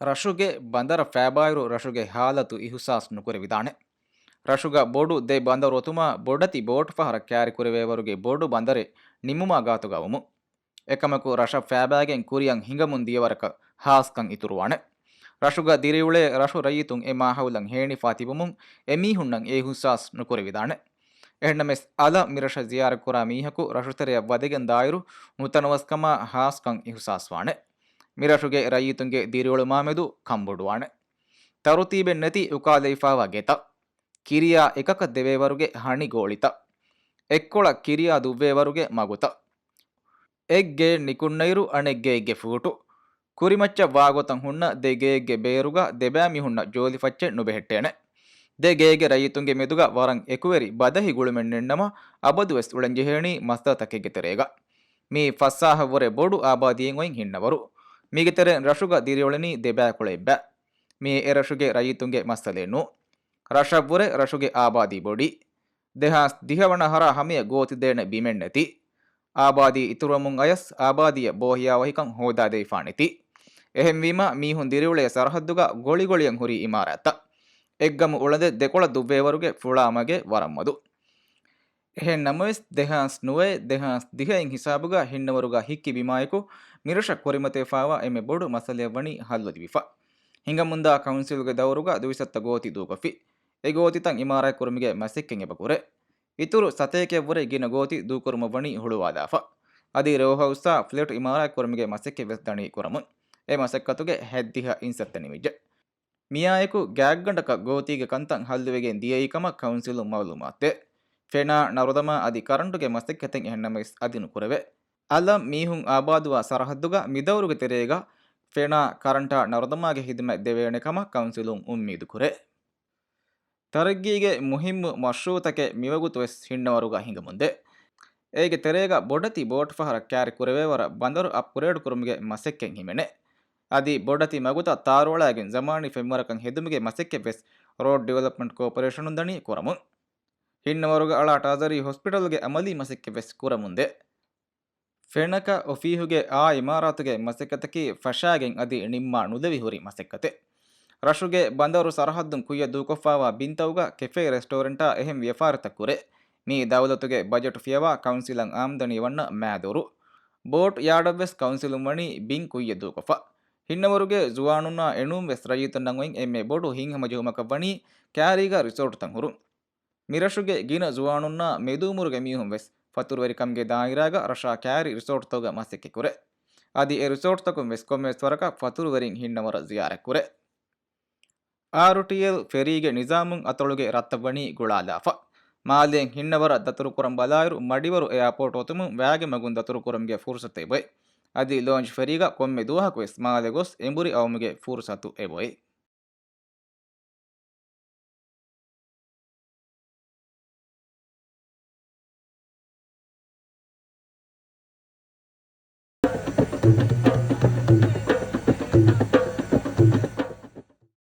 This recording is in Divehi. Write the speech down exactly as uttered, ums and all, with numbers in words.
ރަށުގެ ބަނދަރަށް ފައިބާއިރު ރަށުގެ ހާލަތު އިހުސާސް ނުކުރެވިދާނެ. ރަށުގަ ބޮޑު ދެ ބަނދަރު އޮތުމާ ބޮޑަތި ބޯޓު ފަހަރަށް ކައިރިކުރެވޭވަރުގެ ބޮޑު ބަނދަރެއް ނިމުމާ ގާތުގަ ވުމުން. އެކަމަކު ރަށަށް ފައިބާގެން ކުރިއަށް ހިނގަމުން ދިޔަ ވަރަކަށް ހާސްކަން އިތުރުވާނެ. ރަށުގަ ދިރިއުޅޭ ރަށު ރައްޔިތުން އެ މާހައުލަށް ހޭނިފާ ތިބުމުން އެމީހުންނަށް އެ އިހުސާސް ނުކުރެވިދާނެ. އެހެންނަމަވެސް، އަލަށް މިރަށަށް ޒިޔާރަތްކުރާ މީހަކު ރަށުތެރެއަށް ވަދެގެން ދާއިރު ނުތަނަވަސްކަމާ ހާސްކަން އިހުސާސްވާނެ. މިރަށުގެ ރައްޔިތުންގެ ދިރިއުޅުމާމެދު ކަންބޮޑުވާނެ. ތަރުތީބެއް ނެތި އުކާލައިފާވާ ގެތައް، ކިރިޔާ އެކަކަށް ދެވޭވަރުގެ ހަނި ގޯޅިތައް، އެއްކޮޅަށް ކިރިޔާ ދުއްވޭވަރުގެ މަގުތައް، އެއްގެއެއް ނިކުންނައިރު އަނެއްގެއެއްގެ ފޫޓު، ކުރިމައްޗަށް ވާގޮތަށް ހުންނަ ދެ ގެއެއްގެ ބޭރުގަ ދެބައިމީހުންނަށް ޖޯލިފައްޗެއް ނުބެހެއްޓޭނެ. ދެ ގެއެއްގެ ރައްޔިތުންގެ މެދުގަ ވަރަށް އެކުވެރި ބަދަހި ގުޅުމެއް ނެތްނަމަ، އަބަދުވެސް އުޅެންޖެހޭނީ މައްސަލަތަކެއްގެ ތެރޭގަ. މީ ފަސްސާހަށްވުރެ ބޮޑު އާބާދީއެއް އޮތް ހިންނަވަރު. މީގެ ތެރެއިން ރަށުގަ ދިރިއުޅެނީ ދެބައިކުޅައެއްބާ. މީ އެރަށުގެ ރައްޔިތުންގެ މައްސަލައެއް ނޫން. ރަށަށްވުރެ ރަށުގެ އާބާދީ ބޮޑީ. ދެހާސް ދިހަ ވަނަ އަހަރާ ހަމަޔަށް ގޯތި ދޭނެ ބިމެއް ނެތި. އާބާދީ އިތުރުވަމުން އަޔަސް އާބާދީއަށް ބޯހިޔާވަހިކަން ހޯދާދެވިފާނެތި. އެހެންވީމަ، މީހުން ދިރިއުޅޭ ސަރަހައްދުގަ ގޮޅިގޮޅިއަށް ހުރީ އިމާރާތްތައް. އެއްގަމު އުޅަނދެއް ދެކޮޅަށް ދުއްވޭވަރުގެ ފުޅާ މަގެއް ވަރަށް މަދު. އެހެން ނަމަވެސް، ދެހާސް ނުވައެއް، ދެހާސް ދިހައިން ހިސާބުގަ ހިންނަވަރުގަ ހިއްކި ބިމާއެކު މިރަށަށް ކުރިމަތިވެފާވާ އެންމެ ބޮޑު މައްސަލައަށް ވަނީ ހައްލުލިބިފަ. ހިނގަމުންދާ ކައުންސިލުގެ ދައުރުގަ ދުއިސައްތަ ގޯތި ދޫކޮށްފި. އެ ގޯތިތައް އިމާރާތްކުރުމުގެ މަސައްކަތް އެބަ ކުރޭ. އިތުރު ސަތޭކައަށްވުރެ ގިނަ ގޯތި ދޫކުރުމަށް ވަނީ ހުޅުވާލާފަ. އަދި ރޯހައުސްއާ ފްލެޓު އިމާރާތްކުރުމުގެ މަސައްކަތް ވެސް ދަނީ ކުރަމުން. އެ މަސައްކަތުގެ ހަތްދިހަ އިންސައްތަ ނިމިއްޖެ. މިއާއެކު ގާތްގަނޑަކަށް ގޯތީގެ ކަންތައް ހައްލުވެގެން ދިޔައީ ކަމަށް ކައުންސިލުން މައުލޫމާތުދޭ. ފެނާ، ނަރުދަމާ އަދި ކަރަންޓުގެ މަސައްކަތެއް އެހެންނަމަވެސް އަދި ނުކުރެވޭ. އަލަށް މީހުން އާބާދުވާ ސަރަހައްދުގަ މިދައުރުގެ ތެރޭގަ ފެނާ، ކަރަންޓާ، ނަރުދަމާގެ ހިދުމަތް ދެވޭނެ ކަމަށް ކައުންސިލުން އުއްމީދު ކުރޭ. ތަރައްގީގެ މުހިއްމު މަޝްރޫއުތަކެއް މިވަގުތު ވެސް ހިންނަވަރުގަ ހިނގަމުންދޭ. އޭގެ ތެރޭގަ ބޮޑެތި ބޯޓު ފަހަރަށް ކައިރި ކުރެވޭވަރަށް ބަނދަރު އަޕްގްރޭޑް ކުރުމުގެ މަސައްކަތް ހިމެނޭ. އަދި ބޮޑެތި މަގުތައް ތާރުއަޅާގެން ޒަމާނީ ފެންވަރަކަށް ހެދުމުގެ މަސައްކަތް ވެސް ރޯޑް ޑިވެލޮޕްމަންޓް ކޯޕަރޭޝަނުން ދަނީ ކުރަމުން. ހިންނަވަރުގަ އަޅާ ޓާޒަރީ ހޮސްޕިޓަލްގެ އަމަލީ މަސައްކަތް ވެސް ކުރަމުންދޭ. ފެނަކަ އޮފީހުގެ އާ އިމާރާތުގެ މަސައްކަތަކީ ފަށާގެން އަދި ނިންމާ ނުލެވި ހުރި މަސައްކަތެއް. ރަށުގެ ބަނދަރު ސަރަހައްދުން ކުއްޔަށް ދޫކޮށްފާވާ ބިންތަކުގަ ކެފޭ ރެސްޓޯރެންޓާ އެހެން ވިޔަފާރިތައް ކުރޭ. މި ދައުލަތުގެ ބަޖެޓު ފިޔަވާ ކައުންސިލަށް އާމްދަނީ ވަންނަ މާދޫރު. ބޯޓް ޔާޑަށްވެސް ކައުންސިލުން ވަނީ ބިން ކުއްޔަށް ދޫކޮށްފަ. ހިންނަވަރުގެ ޒުވާނުންނާ އެނޫންވެސް ރައްޔިތުންނަށް އޮތް އެންމެ ބޮޑު ހިތްހަމަޖެހުމަކަށް ވަނީ ކައިރީގަ ރިސޯޓުތައް ހުރުން. މިރަށުގެ ގިނަ ޒުވާނުންނާ މެދުއުމުރުގެ މީހުން ވެސް ފަތުރުވެރިކަމުގެ ދާއިރާގަ ރަށާ ކައިރި ރިސޯޓްތަކުގަ މަސައްކަތްކުރޭ. އަދި އެ ރިސޯޓްތަކުން ވެސް ކޮންމެވެސް ވަރަކަށް ފަތުރުވެރިން ހިންނަވަރަށް ޒިޔާރަތްކުރޭ. އާރުޓީއެލް ފެރީގެ ނިޒާމުން އަތޮޅުގެ ރަށްތައް ވަނީ ގުޅާލާފަ. މާލޭން ހިންނަވަރަށް ދަތުރުކުރަން ބަލާއިރު، މަޑިވަރު އެއާޕޯޓް އޮތުމުން ވައިގެ މަގުން ދަތުރުކުރުމުގެ ފުރުސަތު އެބޮތް. އަދި ލޯންޗް ފެރީގަ ކޮންމެ ދުވަހަކު ވެސް މާލެ ގޮސް އެނބުރި އައުމުގެ ފުރުސަތު އެބޮތް.